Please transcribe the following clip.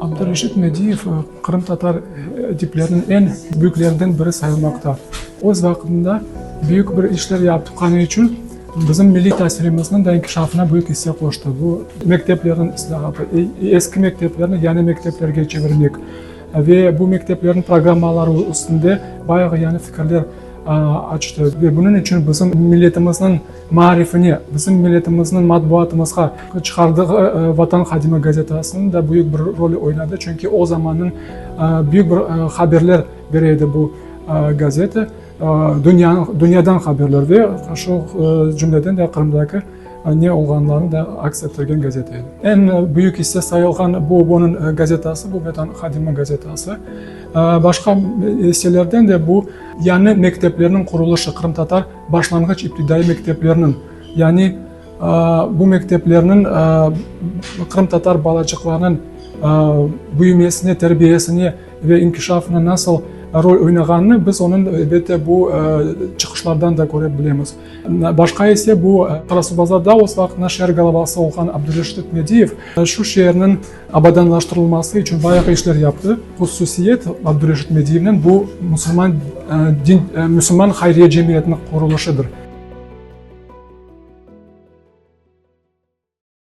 Abdureşit Mediyev qırımtatar edipleriniñ eñ büyüklerinden biri sayılmaqta. Öz vaqtında büyük bir işler yapqanı içün bizim milliy tasilimizniñ de inkişafına büyük isse qoştı. Bu mekteplerniñ islâhatı, eski mekteplerni yañı mekteplerge çevirmek ve bu mekteplerniñ programmaları üstünde bayağı yañı fikirler açtı. Ve bunıñ içün bizim milletimizniñ maarifine, bizim milletimizniñ matbuatımızğa çıqardığı Vatan hadimi gazetasınıñ da büyük bir rol oynadı, çünki o zamannıñ büyük bir haberler bere edi bu gazeta, dünyadan haberler ve şu cümleden de Qırımdaki ne olğanlarını da aks ettirgen gazeta edi. Eñ büyük isse sayılğan bu onıñ gazetası, bu Vetan hadimi gazetası. Başqa isselerden de bu yañı mekteplerniñ qurulışı, qırımtatar başlanğıç iptidaiy mekteplerniñ, yani bu mekteplerniñ qırımtatar balaçıqlarınıñ büyümesine, terbiyesine ve inkişafına nasıl rol oynağanını biz onıñ, elbette, bu çıqışlardan da köre bilemiz. Başqa ise bu Qarasuvbazarda öz vaqtında şeer golovası olğan Abdureşit Mediyev şu şeerniñ abadanlaştırılması içün bayağı işler yaptı. Hususiyet Abdureşit Mediyevniñ bu musulman din, musulman hayriye cemiyetiniñ qurulışıdır.